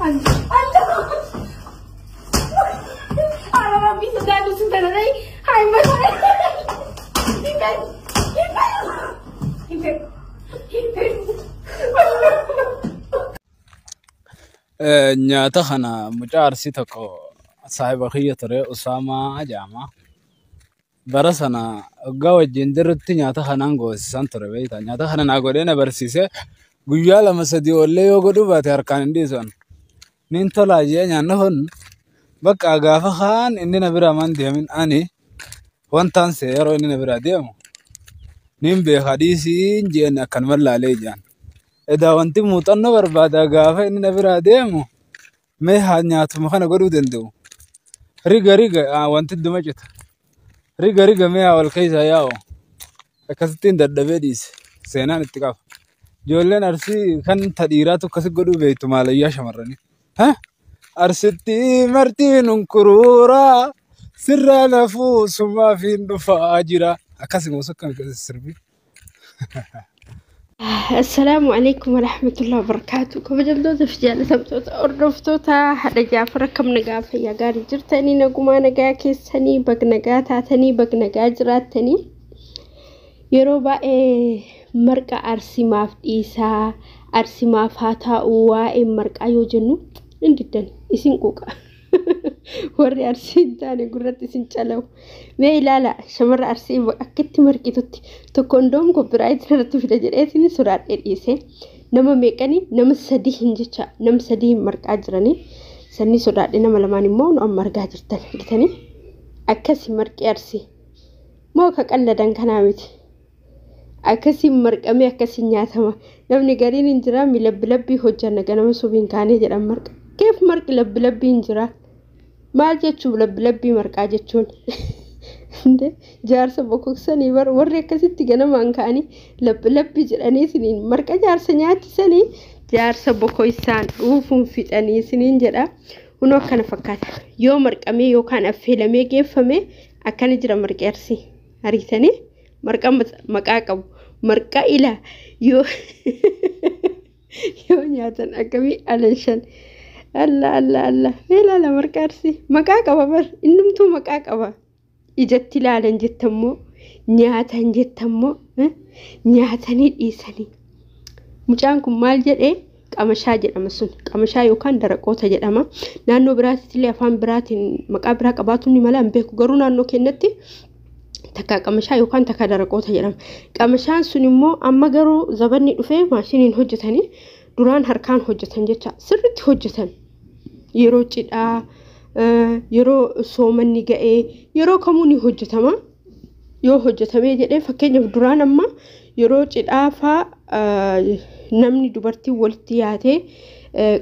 አንድ አንድ ኧረ ረቢ ስዳሉ ስንተነይ Nyaata kana mucaa Arsii tokko saahiba kiyya ture, Usaamaa jedhama. Bara sana hoggaa wajjin jirrutti nyaata kanaan goosisan ture beektaa. Nyaata kana naa godhee na barsiisee, guyyaa 2 3 oollee yoo godhuu baate harkaan hin dhiisan. Nin tolaa jee nyaanni kun bakka gaafa kaan inni na biraa maan deemin, ani wantaan see yeroo inni na biraa deemu nin beeka, dhiisiin jeen akkanuma laalee ijaan. Edaa wanti muuxannoo barbaada, gaafa inni na biraa deemu mee haa nyaatuma kana godhuu danda'u. Riga riga wanti idduma cita. Riga riga mee haa wal keessa yaa'u. Akkasittiin dadhabee dhiise. Seenaan itti qaba. Ijoolleen Arsii kan ta dhiiraatu akkasi godhuu beektu maalayyaa shamarranii. Arsitti martiin unkuruuraa sirraa nafuu sumaaf hin dhufaa jira. Akkasuma osoo akkam sirbi. Assalaamu alaikum warahmatullahi wabarakatuh. Kabajamtoota fi jaallatamtoota hordoftoota haadha Jaafar, akkam nagaa fayyaa gaarii jirtanii? Nagumaa nagaa keessanii, bag nagaa taatanii, bag nagaa jiraattanii. Yeroo baay'ee marqa Arsimaaf dhiisaa, Arsimaaf haa taa'u, waa'ee marqaa yoo jennu hin diddan, isin quuqa. Warri Arsii hin taane gurratti isin calawu. Mee ilaala shamarra Arsii akkitti marqitutti. Tokko indoom koppiraayitii irratti fida jedheetiin sodaadhee dhiise. Nama meeqanii? Nama 3 hin jecha, nama 3 hin marqaa jiranii. Sanni sodaadhee nama lamaan immoo nu amma argaa jirtan argitanii. Akkasi marqii Arsii. Moo ka qalladan kanaa miti. Akkasiin marqamee akkasiin nyaatama. Namni gariin hin jira, mi labbi labbii hojjanna ganama subiin kaanee jedhan marqa. Keef marqi labbi labbii hin jira. Maal jechuun labbi labbii marqaa jechuun? Jaarsa bokoksanii bar warri akkasitti ganamaan ka'anii labbi labbii jedhanii isiniin marqa jaarsa nyaachisanii jaarsa bokoysaan dhuufuun fixanii isiniin jedha. Kunoo akkana fakkaata. Yoo marqamee yookaan affeelamee geeffame akkana jira marqi Arsii. Argitanii? Marqa maqaa qabu. Marqa ila yoo nyaatan akkamii alanshan. Allah Allah Allah. Mee ilaala marqa Arsii. Maqaa qaba bar. Innumtuu maqaa qaba. Ijatti ilaalan jettammoo, nyaatan jettammoo, nyaatanii dhiisanii. Mucaan kun maal jedhee? Qamashaa jedhama sun. Qamashaa yookaan daraqoota jedhama. Naannoo biraatti illee afaan biraatiin maqaa biraa qabaatu ni mala, hin beeku. Garuu naannoo keenyatti takka qamashaa yookaan takka daraqoota jedhama. Qamashaan sun immoo amma garuu zabanni dhufee maashiniin hojjetanii, duraan harkaan hojjetan jecha, sirriitti hojjetan. Yeroo cidhaa, yeroo soomanni ga'ee, yeroo kamuu ni hojjetama. Yoo hojjetamee jedhee, fakkeenyaaf duraan amma yeroo cidhaa faa namni dubartiin walitti yaatee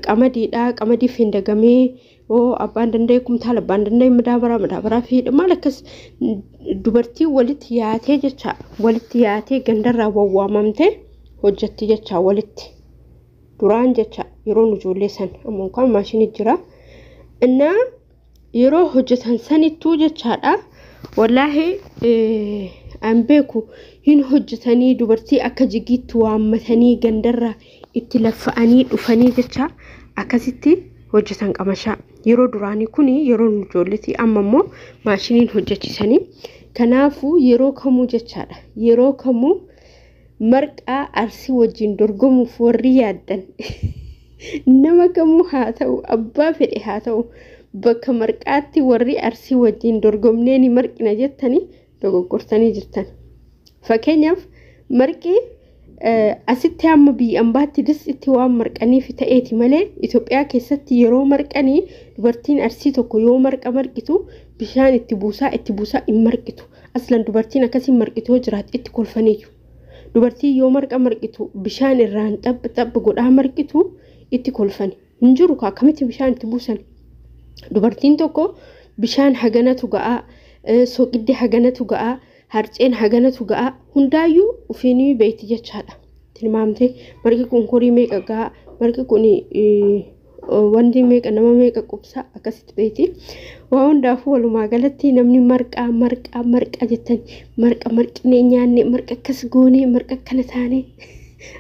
qamadiidha, qamadii fendagamee, oo abbaan danda'e kumtaala, abbaan danda'e madaabaraa, madaabaraa fi maal akkas dubartiin walitti yaatee jecha, walitti yaatee gandarraa wawwaamamtee hojjetti jecha walitti. Duraan jecha yeroo nu ijoollee san, amma kan maashinii jira. Innaa yeroo hojjetan sanittuu jechaadha. Wallaahi an beeku, hin hojjetanii, dubartii akka jigiitti waammatanii gandarraa itti laffa'anii dhufanii jecha akkasitti hojjetan qamashaa. Yeroo duraanii kun yeroo nu ijoolleeti, amma immoo maashiniin hojjechisanii. Kanaafuu yeroo kamuu jechaadha. Yeroo kamuu marqaa Arsii wajjin dorgomuuf warri yaaddan, nama kamuu haa ta'u, abbaa fedhe haa ta'u, bakka marqaatti warri Arsii wajjin dorgomnee ni marqina jettanii dogoggortanii jirtan. Fakkeenyaaf marqi asitti amma biyya ambaatti distitti waan marqaniif ta'eeti malee, Itoophiyaa keessatti yeroo marqanii dubartiin Arsii tokko yoo marqa marqitu bishaan itti buusaa itti buusaa hin marqitu. Aslan dubartiin akkasiin marqitu yoo jiraate itti kolfaniiyyu. Dubartiin yoo marqa marqitu bishaan irraan xaph xaph godhaa marqitu itti kolfani. Hin jiru akkamitti bishaan itti buusan? Dubartiin tokko bishaan haganatu ga'aa, soqiddi haganatu ga'aa, harceen haganatu ga'aa, hundaayyuu ofiinii beekti jechaadha. Tilmaamtee marqi kun horii meeqa ga'a, marqi kun wanti meeqa nama meeqa qubsa akkasitti beekti. Waa hundaafuu walumaa galatti namni marqaa marqaa marqaa jettan, marqa marqinee nyaanne, marqa akkas goonee, marqa akkana taane,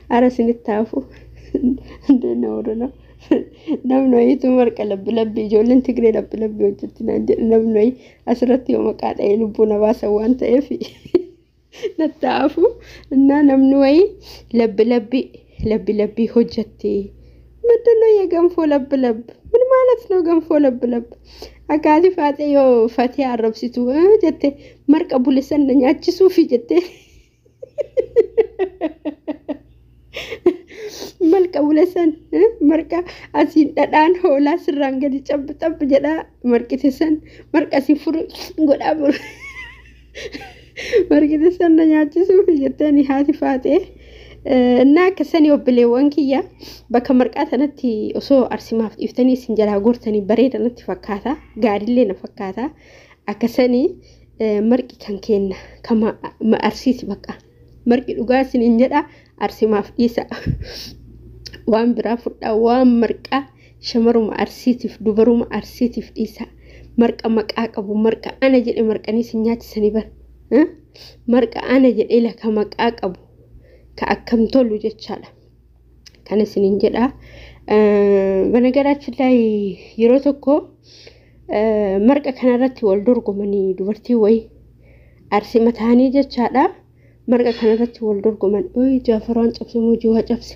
ara isinitti haafu. Ndeena odona. Namni wayiitu marqa labbi labbi, ijoolleen Tigree labbi labbi hojjetti naan jedhe namni wayii asirratti. Yoo maqaa dha'ee lubbuu na baasa waan ta'eef nattaafu. Innaa namni wayii labbi labbi labbi labbi hojjetti. ምንድን ነው የገንፎ ለብ ለብ? ምን ማለት ነው ገንፎ ለብ ለብ? Akkaati faaxee yoo fatee arrabsitu jette, marqa bule sana nyaachisuufi jette, marqa bule san, marqa asiin dhadhaan hoolaa sirraan gadi cabbi cabbi jedhaa marqite san, marqa asiin furu godhaa bulu marqite san na nyaachisuufi jetteeni haati faaxee. Innaa akkasanii obboleewwan kiyya, bakka marqaa sanatti osoo arsimaaf dhiiftanii isin jalaa gortanii bareeda natti fakkaata, gaariillee na fakkaata. Akkasanii marqi kan kenna kama arsiiti, bakka marqi dhugaa isiniin jedha, arsimaaf dhiisa, waan biraa fudhaa, waan marqaa shamaruma arsiitiif dubaruma arsiitiif dhiisa. Marqa maqaa qabu, marqa ana jedhe marqanii isin nyaachisanii bar, marqa ana jedhee laka maqaa qabu ka akkam tolu jechaadha. Kana isiniin jedha. በነገራችን ላይ yeroo tokko marqa kanarratti wal dorgomanii dubartii wayii arsima ta'anii jechaadha. Marqa kanarratti wal dorgoman. Oyi, jaafaraan cabse moo jiwaa cabse?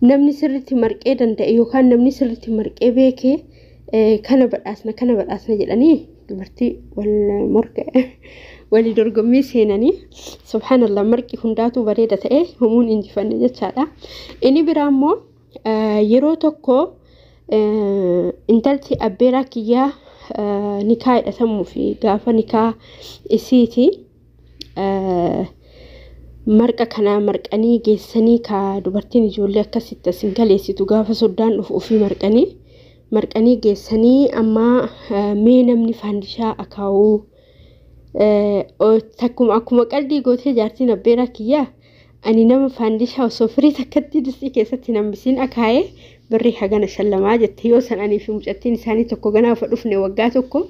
Namni sirriitti marqee danda'e yookaan namni sirriitti marqee beekee kana badhaasna, kana badhaasna jedhanii dubartii wal morka walii dorgommii seenanii, subhaanallah, marqi hundaatu bareeda ta'e, humuun injifanne jechaadha. Inni biraa immoo yeroo tokko intalti abbeeraa kiyyaa nikaa hidhatamuu fi gaafa nikaa isiiti marqa kana marqanii geessanii, ka dubartiin ijoollee akkasitti asin kaleessitu gaafa soddaan dhufu ofii marqanii geessanii, amma mee namni faandishaa akaawuu takkuma akkuma qalbii gootee jaartiin abbeeraa kiyyaa, ani nama faandishaa osoo firii takkatti distii keessatti nambisiin akaayee birrii hagana shallamaa jette. Yoo san anii fi mucattiin isaanii tokko ganaafa dhufne, waggaa tokko,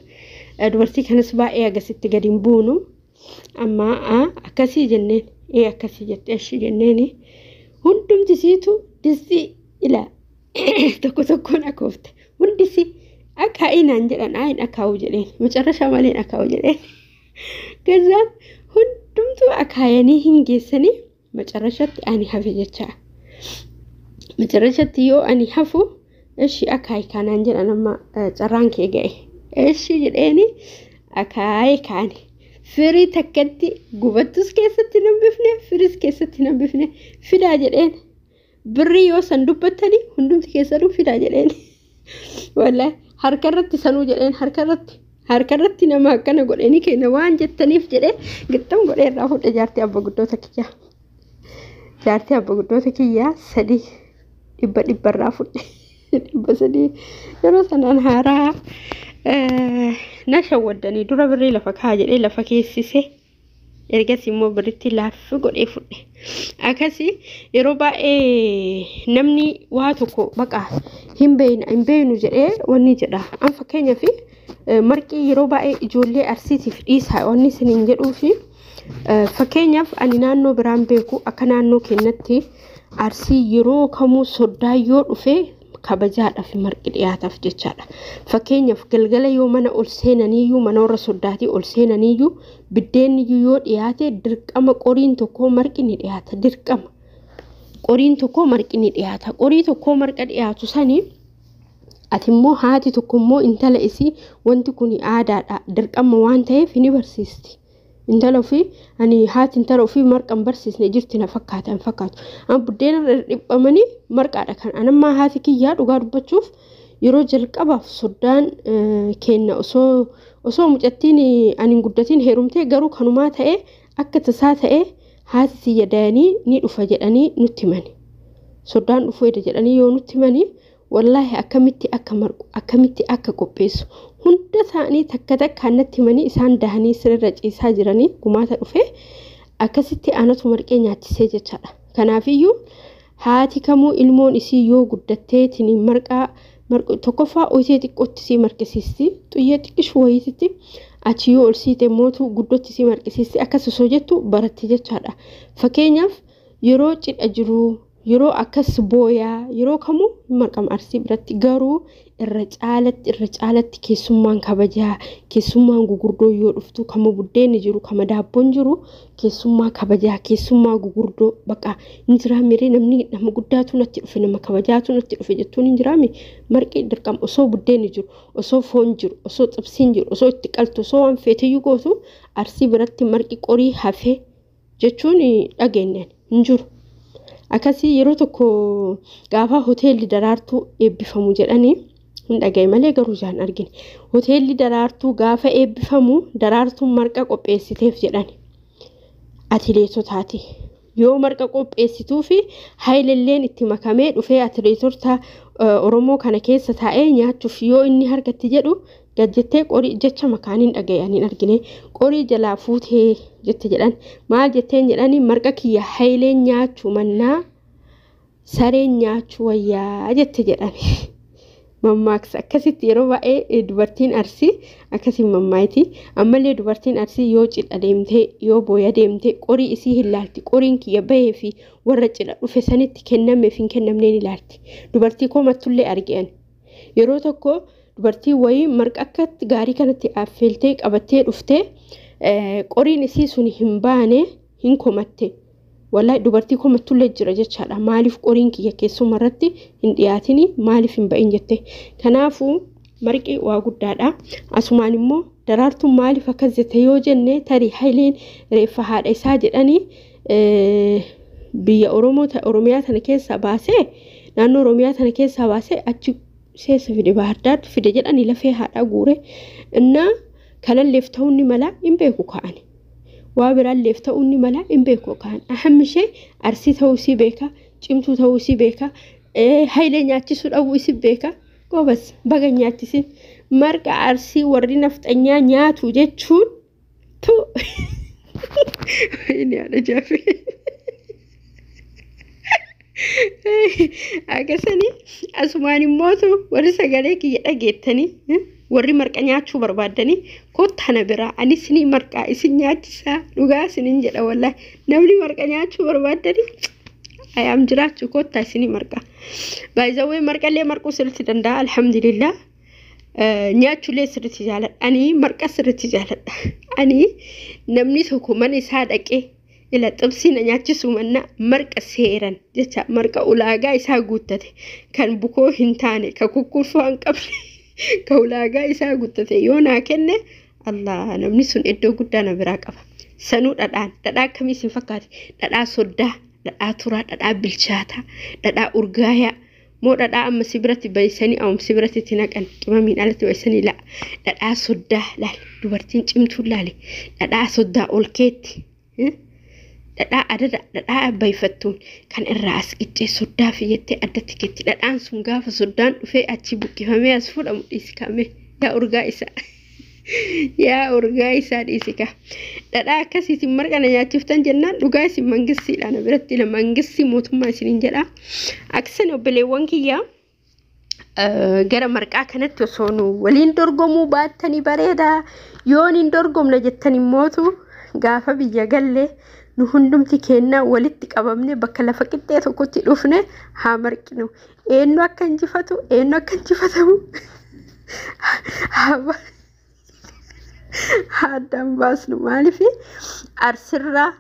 dubartii kanas baay'ee agasitti gadi hin buunu. Amma akkasii jenneen, ee akkasii jette, eshi jenneeni, hundumti isiitu distii ila tokko tokkoon akoofte, hundisi akaa'inaan jedhan, ayin akaa'u jedheen, macarrashaa maleen akaa'u jedheen. Gazaan hundumtuu akaayanii hin geessanii, macarrashatti ani hafe jecha. Macarrashatti yoo ani hafu, eshi akaayi kanaan jedhan, amma carraan kee ga'e, eshi jedheeni akaayee kaani. Firii takkatti gubattus keessatti nan bifne, firiis keessatti nan bifne. Fidaa jedheen, birrii yoo san dubbattanii hundumti keessanuu fidaa jedheen. Wallahi harkarratti sanuu jedheen, harkarratti nama akkana godhanii kenna waan jettaniif jedhee gixxam godhee irraa fuudhe jaartii abba guddoota kiyyaa. Jaartii abba guddoota kiyyaa sadii dhibba dhibbarraa fudhe, 300. Yeroo sanaan haaraa na shawwaddanii dura birrii lafa kaa jedhee lafa keessise, ergas immoo birritti laaffi godhee fudhe. Akkasii yeroo baay'ee namni waa tokko baqa hin beekna hin beeknu jedhee wanni jedha. An fakkeenyaaf marqii yeroo baay'ee ijoollee arsiitiif dhiisaa wanni isiniin jedhuu fi fakkeenyaaf ani naannoo biraan beeku, akka naannoo keenyatti arsii yeroo kamuu soddaa yoo dhufe kabajaadhaaf marqi dhiyaataaf jechaadha. Fakkeenyaaf galgala yoo mana ol seenaniiyyuu, mana warra soddaatii ol seenaniiyyuu, biddeenni yoo dhiyaate dirqama qoriin tokko marqi ni dhiyaata, dirqama. Qoriin tokko marqi ni dhiyaata. Qorii tokko marqa dhiyaatu sanii ati immoo haati tokko immoo intala isii wanti kun aadaadha, dirqama waan ta'eef ni barsiisti. Intala ofii ani haati intala ofii marqa hin barsiisne jirti na fakkaata, hin fakkaatu. Amma buddeena irra dhiphamanii marqaadha kan anammaa haati kiyyaa, dhugaa dubbachuuf, yeroo jalqabaaf soddaan kenna osoo mucattiin ani hin guddatiin heerumtee, garuu kanumaa ta'e akka tasaa ta'e haati tiyya dayanii ni dhufa jedhanii nutti himani. Soddaan dhufuu eda jedhanii yoo nutti himani, wallaahi akkamitti akka marqu, akkamitti akka qopheessu hunda isaanii takka takkaan natti himanii, isaan dahanii sirriirra ciisaa jiranii gumaata dhufe akkasitti anatu marqee nyaachisee jechaadha. Kanaafiyyuu haati kamuu ilmoon isii yoo guddatteetiin marqaa tokkoffaa oyitee xiqqootti sii marqisiisti, xuyyee xiqqishu wayiititti, achi yoo ol siite mootu guddootti sii marqisiisti, akkas osoo jettu baratti jechaadha. Fakkeenyaaf yeroo cidha jiru Yeroo akkas booyaa yeroo kamuu hin marqama Arsii biratti, garuu irra caalatti keessummaan kabajaa, keessummaan gugurdoo yoo dhuftu, kama buddeenni jiru, kama daabboon jiru, keessummaa kabajaa, keessummaa gugurdoo bakka hin jiraamire, namni nama guddaatu natti dhufe, nama kabajaatu natti dhufe jettuun hin jiraame. Marqi dirqama osoo buddeenni jiru, osoo foon jiru, osoo xibsiin jiru, osoo itti qaltu, osoo waan feeteyyuu gootu, Arsii biratti marqi qorii hafee jechuun dhageenyaan hin jiru. Akkasii yeroo tokko gaafa hoteelli Daraartuu eebbifamu jedhanii hin dhagaye malee garuu ijaan argine. Hoteelli Daraartuu gaafa eebbifamu Daraartuun marqa qopheessiteef jedhani. Atileetotaati. Yoo marqa qopheessituu fi Haayilelleen itti makamee dhufee atileetota Oromoo kana keessa taa'ee nyaachuuf yoo inni harkatti jedhu gad jettee qorii, jecha makaaniin dhagaye hin argine, qorii jalaa fuutee jette jedhan. Maal jetteen jedhani? Marqa kiyya Hayileen nyaachuu mannaa sareen nyaachuu wayyaa jette jedhan. Mammaaksa akkasitti yeroo baay'ee dubartiin Arsii akkasiin mammaayiti. Ammallee dubartiin Arsii yoo cidha deemtee, yoo booya deemtee, qorii isii hin laalti. Qoriin kiyya bahee fi warra cidha dhufe sanitti kennameef hin kennamneen ilaalti. Dubartii komattullee argean. Yeroo tokko dubartii wayii marqa akkatti gaarii kanatti affeeltee qabattee dhuftee qoriin isii sun hin baane, hin komatte. Wallahi dubartii komattullee jira jechaadha. Maaliif qoriin kiyya keessuma irratti hin dhiyaatini, maaliif hin ba'in jette. Kanaafuu marqi waa guddaadha. Asumaan immoo Daraartuun maaliif akkas jette yoo jenne, tarii Hayileen reeffa haadha isaa jedhanii biyya Oromoo Oromiyaa tana keessaa baasee, naannoo Oromiyaa tana keessaa baasee achi seessa fide, Baahirdaartu fide jedhanii lafee haadhaa guure. Innaa kanalleef ta'uu ni mala, hin beeku ka'ani. Waa biraalleef ta'uu ni mala, hin beeku ka'an. Ahammi ishee Arsii ta'uu isii beeka, cimtuu ta'uu isii beeka, Hayilee nyaachisuu dhabuu isii beeka. Goobas baga nyaachisin. Marqa Arsii warri nafxanyaa nyaatu jechuun tu. Inni haadha jaafee. Akkasanii asumaan immootu warri sagalee kiyya dhageettanii, warri marqa nyaachuu barbaaddanii kottaa na biraa, ani isinii marqaa isin nyaachisaa, dhugaa isinin jedha. Wallahi namni marqa nyaachuu barbaaddanii ayaam jiraachuu kottaa isinii marqaa. Baay'izawwee marqallee marquu sirriitti danda'a, alhamdulillah. Nyaachuulee sirriitti jaaladha. Ani marqa sirriitti jaaladha. Ani namni tokko mana isaa dhaqee ila xibsii na nyaachisuu mannaa marqa seeran jecha, marqa ulaagaa isaa guuttate, kan bukoo hin taane, kan kukkurfaa hin qabne, kan ulaagaa isaa guuttate yoo naa kenne, Allah, namni sun iddoo guddaa na biraa qaba. Sanuu dhadhaan dhadhaa akkamii isin fakkaate? Dhadhaa soddaa, dhadhaa turaa, dhadhaa bilchaataa, dhadhaa urgaayaa moo dhadhaa amma si biratti baysanii amma si biratti itti naqan qimamiin alatti baysanii? La'a, dhadhaa soddaa laal, dubartiin cimtuun laale dhadhaa soddaa ol keetti. Dhadhaa adada dhadhaa bayfattuun kan irraa as qiccee soddaa fi jettee addatti keetti. Dhadhaan sun gaafa soddaan dhufee achi buqqifamee as fuudhamu dhiisikame, yaa urgaa isaa, yaa urgaa isaa dhiisika. Dhadhaa akkasiitiin marqa na nyaachiftan jennaan dhugaa isin mangistiidha na biratti, ila mangistii mootummaa isiniin jedha. Akkasan obboleewwan kiyyaa, gara marqaa kanatti osoo nu waliin dorgomuu baattanii bareeda. Yoon hin dorgomne jettan immootu gaafa biyya gallee nu hundumti keenna walitti qabamne bakka lafa qixxee tokkotti dhufne haa marqinu. Eenyu akka injifatu, eenyu akka injifatamu haa addaan baasnu. Maaliif Arsirraa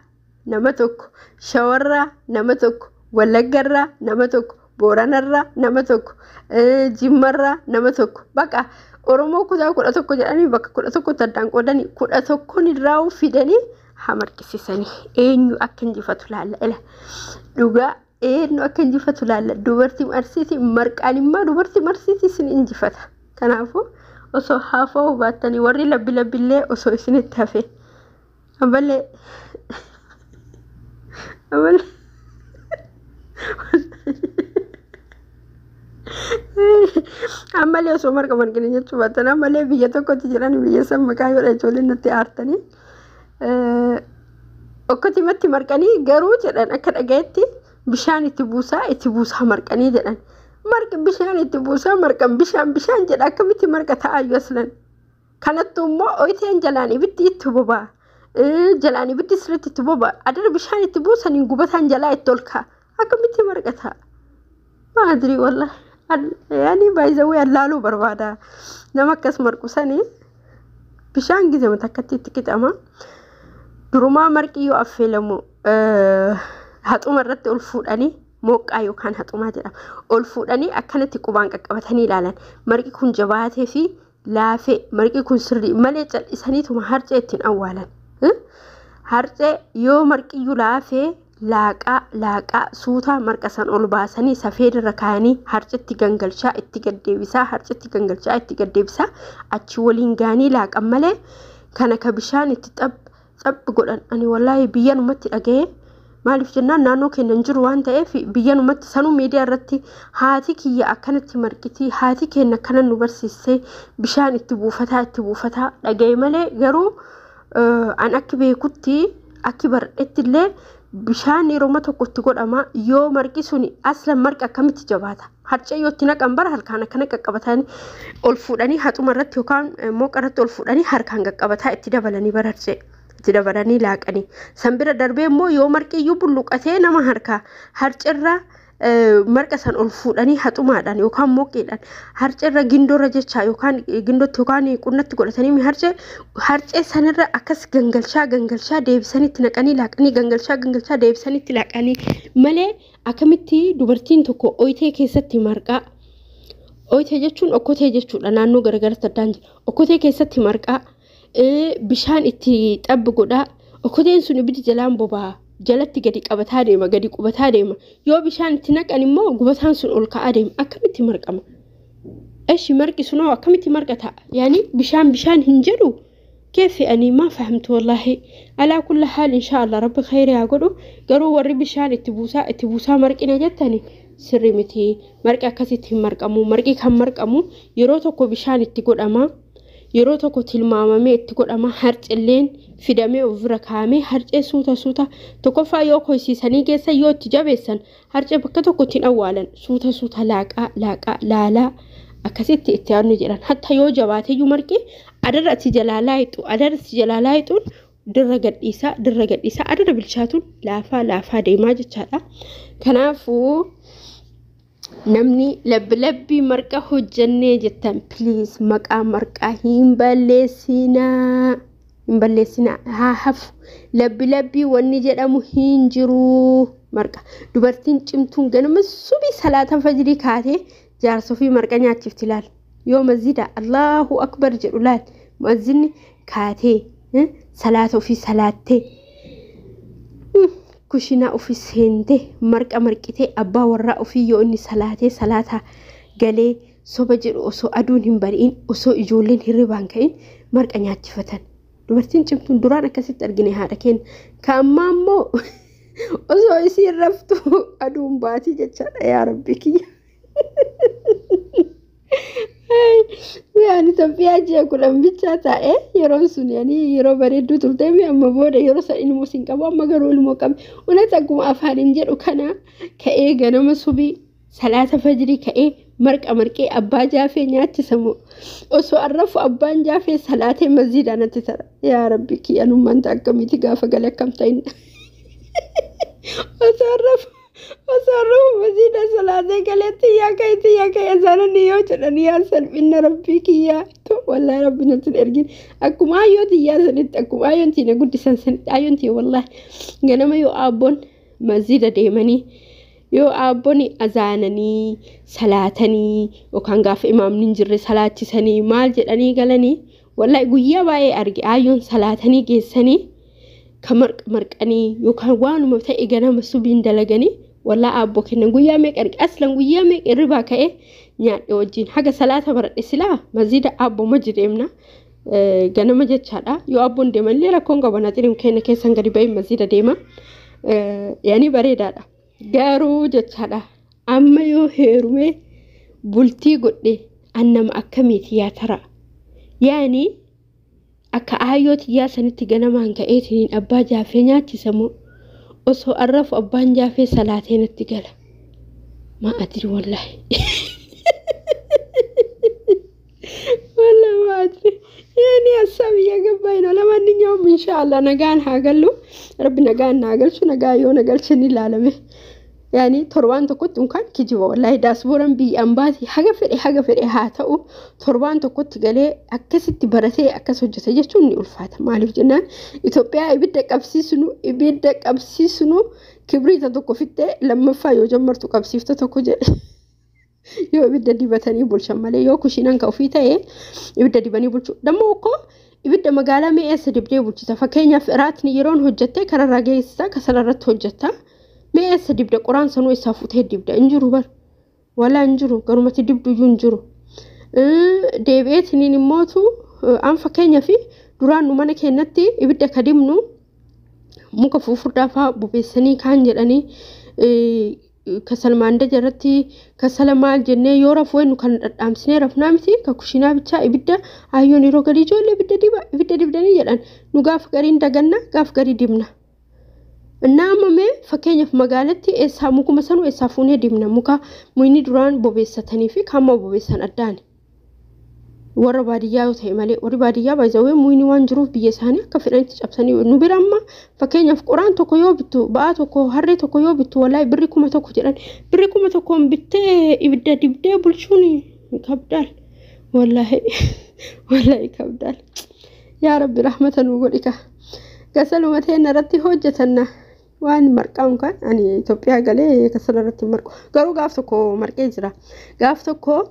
nama tokko, Shawarraa nama tokko, Wallaggarraa nama tokko, Booranarraa nama tokko, Jimmarraa nama tokko, bakka Oromoo kutaa 11 jedhanii bakka 11tti addaan qoodanii 11n irraa fidanii haa marqisiisanii, eenyu akka injifatu laalla. Ila dhugaa eenyu akka injifatu laalla. Dubartii Arsiiti marqaan immoo dubartii Arsiiti isin injifata. Kanaafuu osoo haafa'uu baattanii, warri labbi labbillee osoo isinitti hafe ammallee ammallee ammallee osoo marqa marqine jechuu baattan, ammallee biyya tokkotti jedhan biyya san maqaa yoo ijoolleen natti aartanii okkotimatti marqanii garuu jedhan, akka dhagayetti bishaan itti buusaa, itti buusaa marqanii jedhan. Marqi bishaan itti buusaa marqan, bishaan bishaan jedha, akkamitti marqa ta'aayyuu aslan? Kanattu immoo oyiteen jalaan ibiddi itti boba'a, jalaan ibiddi sirriitti itti boba'a, adara bishaan itti buusaniin gubataan jalaa itti ol ka'a. Akkamitti marqa ta'a? Maadrii wallahi. Yaani baay'isawee allaaluu barbaada. Nama akkas marqu sanii bishaan gizema takkatti itti qixama. Durumaa marqi yoo affeelamu haxuma irratti ol fuudhanii mooqqaa yookaan haxumaa jedhama. Ol fuudhanii akkanatti qubaan qaqqabatanii ilaalan. Marqi kun jabaatee fi laafee, marqi kun sirrii malee cal'isaniituma harcee ittiin awwaalan. Harcee yoo marqiyyuu laafee laaqaa laaqaa suutaa marqa san ol baasanii safeedirra kaayanii harcetti gangalchaa itti gaddeebisaa, harcetti gangalchaa itti gaddeebisaa, achi waliin gaanii laaqan malee kana ka bishaan itti xab xab godhan ani wallaahi biyyanumatti dhaga'ee. Maaliif jennaan naannoo keenya hin jiru waan ta'eef biyyanumatti sanuu miidiyaa irratti haati kiyya akkanatti marqitii, haati keenya akkana nu barsiistee, bishaan itti buufataa itti buufataa dhaga'e malee, garuu an akki beekutti, akki baradhetti illee bishaan yeroo tokko itti godhama. Yoo marqi suni aslan marqi akkamitti jabaata? Harcee yoo itti naqan bara harkaan akkana qaqqabatanii ol fuudhanii haxuma irratti yookaan mooqa irratti ol fuudhanii harkaan qaqqabataa itti dabalanii bara harcee itti dabalanii laaqanii. San bira darbee immoo yoo marqi iyyuu bulluqatee nama harkaa harcerra marqa san ol fuudhanii haxumaadhaan yookaan mooqeedhaan harcerra gindoorra jecha yookaan gindootti yookaan qunnatti godhatanii harcee sanirra akkas gangalchaa gangalchaa deebisanii itti naqanii laaqanii, gangalchaa gangalchaa deebisanii itti laaqanii malee akkamitti dubartiin tokko oyitee keessatti marqaa, oyitee jechuun okkotee jechuudha, naannoo garagaratti addaan jira, okkotee keessatti marqaa bishaan itti xabbi godhaa, okkoteen sun ibiddi jalaan boba'a, jalatti gadi qabataa deema, gadi qubataa deema, yoo bishaan itti naqan immoo gubataan sun ol ka'aa deema, akkamitti marqama? Eshi marqi sunoo akkamitti marqa ta'a? Yaani bishaan bishaan hin jedhu keefi ani maa fahamtu wallaahi. Alaa kulla haal, insha Allah rabbi khayri haa godhu. Garuu warri bishaan itti buusaa itti buusaa marqina jettani sirri miti. Marqi akkasitti hin marqamu. Marqi kan marqamu yeroo tokko bishaan itti godhama, yeroo tokko tilmaamamee itti godhama, harcilleen fidamee of bira kaa'amee harcee suuta suuta. Tokkoffaa yoo koysiisanii keessa yoo itti jabeessan harcee bakka tokko ittiin awwaalan, suuta suuta laaqaa laaqaa laalaa akkasitti itti aannu jedhan. Hatta yoo jabaateyyuu marqi adarra itti jalaa laayixu, adarra itti jalaa laayixuun dirra gadhiisaa dirra gadhiisaa adarra bilchaatuun laafaa laafaa deemaa jechaadha. Kanaafuu namni labbi labbii marqa hojjannee jettan, please, maqaa marqaa hin balleessinaa, hin balleessinaa, haa hafu. Labbi labbii wanni jedhamu hin jiru. Marqa dubartiin cimtuun ganama subii salaata fajrii kaatee jaarsa ofii marqa nyaachifti. Laal, yoo masjida Allahu akbar jedhu laal, mu'azzinni kaatee salaata ofii salaattee kushinaa ofii seentee marqa marqitee abbaa warraa ofii yoo inni salaatee salaata galee soba jedhu osoo aduun hin bari'in, osoo ijoolleen hirribaan ka'in marqa nyaachifatan. Dubartiin cimtuun duraan akkasitti argine haadha keenya. Ka ammaa immoo osoo isiin raftu aduun baatii jechaadha, yaa rabbi kiyya. Ani Itoophiyaa ji'a 10 bichaa taa'ee yeroon sun yani yeroo bareedduu turte. Amma booda yeroo san ilmoo sin qabu, amma garuu ilmoo qabe. Unas akkuma afaaniin jedhu kana ka'ee ganama subii salaata fajrii ka'ee marqa marqee abbaa jaafee nyaachisamu osoo arrafu abbaan jaafee salaatee masjiidaan natti tara. Yaa rabbi kiyya, anummaan akkamiiti gaafa gale akkam ta'in? Osoo arrafu masjiida salaatee galeetti yaa ka'e yaa ka'e azaanonni yoo jedhan, yaa salphina rabbii kiyyaa to, wallaahi rabbi natti hin ergin. Akkuma ayyoo tiyyaa sanitti, akkuma ayyoon tiyya guddisan sanitti, ayyoon tiyya wallaahi ganama yoo abboon masjiida deemanii, yoo abboon azaananii salaatanii yookaan gaafa imaamni hin jirre salaachisanii maal jedhanii galanii, wallaahi guyyaa baay'ee arge, ayyoon salaatanii geessanii ka marqa marqanii yookaan waanuma ta'e ganama subiin dalaganii, wallaahi abboo kennan guyyaa meeqa arge. Aslan guyyaa meeqa hirribaa ka'ee nyaadhe wajjin haga salaata baradhe silaa masjiida abboo ma deemna ganama jechaadha. Yoo abboon deemanillee rakkoon qaba, naxiriin keenya keessan gadi ba'ee masjiida deema, yaani bareedaadha. Garuu jechaadha, amma yoo heerume bultii godhe an nama akkamiiti yaa tara? Yaani akka aayyoo tiyyaa sanitti ganamaan ka'eetiniin abbaa jaafee nyaachisamu osoo arrafu abbaan jaafee salaatee natti gala? Maa adri, wallaahi wallahi maa adri. Yaani ሀሳብ እየገባኝ ነው። ለማንኛውም ኢንሻአላህ nagaan haa gallu, rabbi nagaan naa galchu, nagaa yoo na galche ni ilaalame. Yaani torbaan tokkotti unkaan kijiba wallaahi daasbooraan biyyaan baati haga fedhe haa ta'u torbaan tokkotti galee akkasitti baratee akkas hojjeta jechuun ni ulfaata. Maaliif jennaan Itoophiyaa ibidda qabsiisnu kibriita tokko fittee lammaffaa yoo jammartu qabsiifta tokko jedhe. Yoo ibidda dibatanii bulchan malee yoo kushiinaan ka ofii ta'e ibidda dibanii bulchu. Dammoo ukkoo ibidda magaalaa mee eessa dibdee bulchita? Fakkeenyaaf iraatni yeroon hojjettee kararraa geessisa kasalarratti hojjetta. Mee eessa dibda qoraan sanuu eessaa fuutee dibda? Hin jiru bar. Walaa hin jiru garumatti dibdu iyyuu hin jiru. Deebi'eetiniin immootu an fakkeenyaaf duraan nu mana keenyatti ibidda ka dibnu muka fufurdaa fa'aa bobeessanii kaan jedhanii kasal maandaja irratti kasala maal jennee yoo rafuu nu kan dhadhaamsinee rafnaa miti ka kushiinaa bichaa ibidda ayyoon yeroo garii ijoollee ibidda diba ibidda dibdanii jedhan nu gaaf gariin daganna gaaf garii dibna. Innaa amma mee fakkeenyaaf magaalatti eessaa mukuma sanuu eessaa fuunee dibna muka muyni duraan bobeessatanii fi kaamma bobeessan addaani. Warra baadiyyaa yoo ta'e malee warri baadiyyaa baay'ee muyni waan jiruuf biyya isaanii akka fedhanitti cabsanii nu bira amma fakkeenyaaf qoraan tokko yoo bittu ba'aa tokko harree tokko yoo bittu wallaahi birri 1000 jedhan birri 1000 bittee ibidda dibdee bulchuun kabdaal wallaahi wallaahi kabdaal yaa rabbi rahmata nu godhika kasaluma ta'e irratti hojjetanna waan marqaan kan ani Itoophiyaa galee kasala irratti marqu garuu gaaf tokko marqee jira gaaf tokko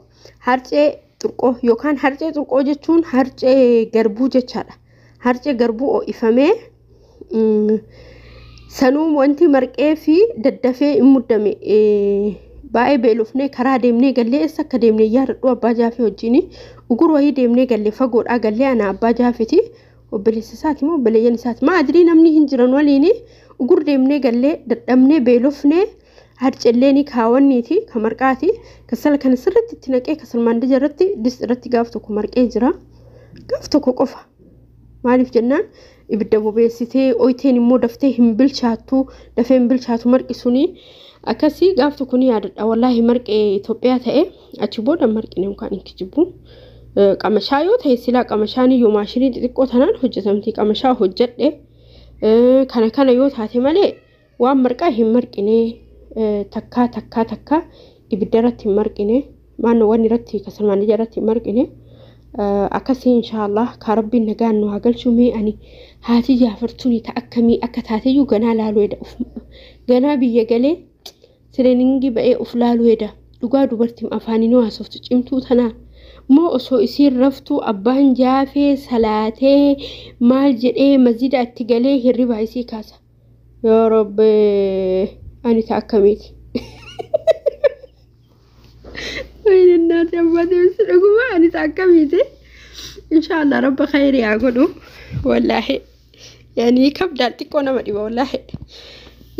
harcee xurqoo yookaan harcee xurqoo jechuun harcee garbuu jechaadha. Harcee garbuu ho'ifamee sanuu wanti marqee fi daddafee hin muddame baay'ee beelofnee karaa deemnee gallee eessa akka deemnee yaadadhu abbaa jaafee wajjin ugur wayii deemnee gallee fagoodhaa gallee ana abbaa jaafeeti obboleessa isaati moo obboleeyyan isaati maa adirii namni hin jiran waliin ugur deemnee gallee dadhabnee beelofnee harcellee ni kaawwanniiti ka marqaati kasala kana sirriitti itti naqee kasal maandaja irratti dist irratti gaaf tokko marqee jira gaaf tokko qofa maaliif jennaan ibidda bobeessitee oyteen immoo daftee hin bilchaattu dafee hin bilchaatu marqi suni akkasii gaaf tokko ni yaadadha wallaahi marqee Itoophiyaa ta'e achi booda marqine yookaan hin kijibu qamashaa yoo ta'e silaa qamashaan iyyuu maashinii xixiqqoo tanaan hojjetamti qamashaa hojjedhe kana kana yoo taate malee waan marqaa hin marqine takka takka takka ibidda irratti hin marqine maannoo wanni irratti kasal maandaja irratti hin marqine akkasii inshaallah ka rabbiin nagaan nu haa galchu mee ani haati jaafartuuni ta akkamii akka taateyyuu ganaa laaluu heda ganaa biyya galee tireeningii ba'ee of laaluu heda dhugaa dubartiin afaaniin haasoftu cimtuu tanaa moo osoo isiin raftuu abbaan jaafee salaatee maal jedhee masjida itti galee hirribaa isii kaasa yaa rabbi ani ta akkamiiti ወይኔ እናቴ አባቴ ምስል ani ta akkamiiti inshaallah rabba khayrii haa godhu wallaahi yaani kabdaal xiqqoo nama dhiba wallaahi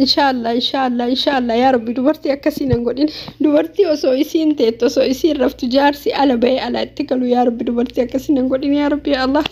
inshaallah inshaallah inshaallah yaa rabbi dubartii akkasii nan godhin dubartii osoo isiin teettu osoo isiin raftu jaarsi ala bahee ala itti galu yaa rabbi dubartii akkasii nan godhin yaa rabbi yaa allah.